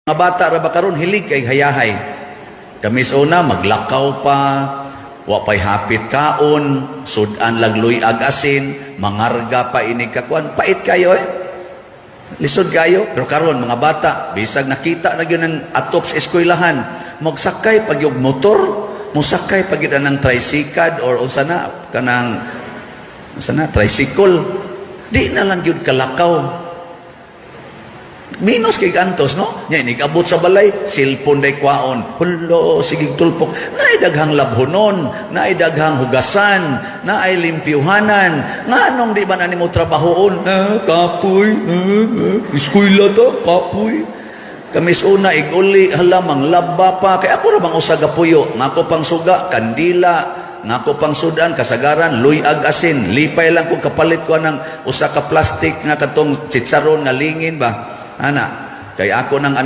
Bata ra ba karon, hilig kay hayahay. Kami sa una, maglakaw pa, wa pa'y hapit kaon, sudan lag luyag asin, mangarga pa inig kakuan. Pait kayo eh. Lisod kayo. Pero karon mga bata, bisag nakita na gyud ang atop sa eskwelahan, magsakay pag yung motor, musakay pag yun ang tricycle or unsa na, kanang unsa na, tricycle. Di na lang gyud kalakaw. Minus kay antos, no? Nya, inigabot sa balay, cellphone day kwaon. Hulo, sige tulpok. Naay daghang labhonon, naay daghang hugasan, naay limpyuhanan. Nganong di ba na nimo trabahoon? Eh, kapoy, eh, eh, eskwela to, kapoy. Kami sa una, iguli, hala, manglaba pa. Kaya ako ra bang usa gapuyo? Ngako pang suga, kandila, ngako pang sudan, kasagaran, luyag asin. Lipay lang ko kapalit ko ng usa ka plastic nga katong chicharon nga lingin ba. Ana, kay ako nang anak.